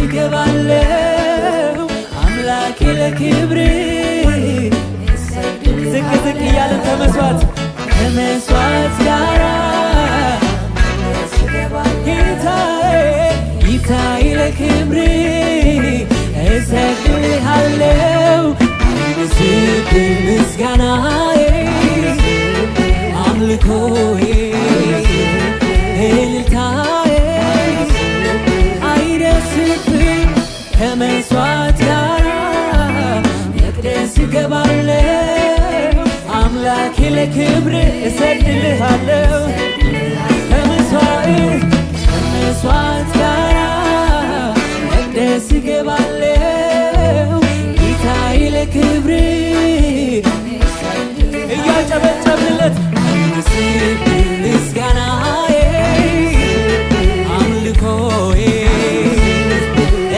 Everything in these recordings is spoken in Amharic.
እገባለሁ አምላኬ ለክብር። ዝቅ ዝቅ እያለን ከመስዋዕት ጋራ ጌታዬ፣ ጌታዬ ለክብር እሰግድልሃለሁ። አይነስብኝ ምስጋናዬ፣ አምልኮዬ፣ እልልታዬ አይነስብኝ። ከመስዋዕት ጋራ መቅደስ እገባለሁ አምላኬ ለክብር እሰግድልሃለሁ። ከመስዋዕት ጋራ መቅደስ እገባለሁ ጌታዬ ለክብር። እያጨበጨብንለት አይነስብኝ ምስጋናዬ፣ አምልኮዬ፣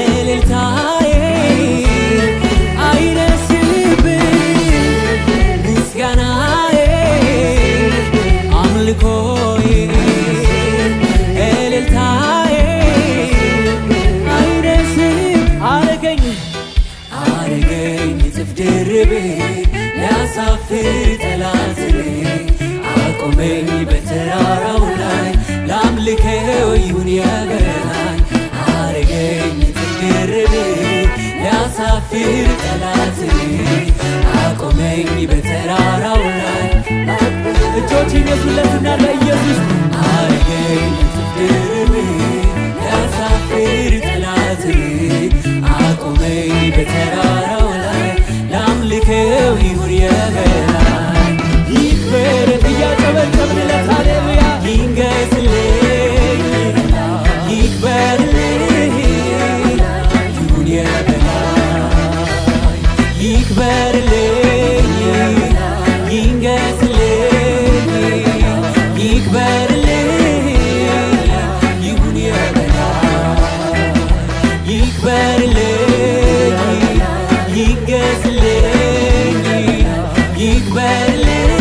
እልልታዬ። አይነስብኝ ምስጋናዬ፣ አምልኮዬ፣ እልልታዬ አይነስብ። አረገኝ፣ አረገኝ እጥፍ ድርብ ሊያሳፍር ጠላት። አቆመኝ በተራራው ላይ ላምልከው ይሁን የበላይ። አረገኝ እጥፍ ድርብ ሊያሳፍር ጠላት። አቆመኝ በተራራው ላይ። እጆች ይነሱለትና ለኢየሱስ። አረገኝ እጥፍ ድርብ ሊያሳፍር ጠላት። አቆመኝ በተራራው ላይ ላምልከው ይሁን የበላይ። ይክበር እያጨበጨብንለት ሃሌሉያ። ይንገስልኝ፣ ይክበርልኝ ይሁን የበላይ። ይክበርልኝ፣ ይንገስልኝ፣ ይክበርልኝ ይሁን የበላይ። ይክበርልኝ፣ ይንገስልኝ፣ ይክበርልኝ።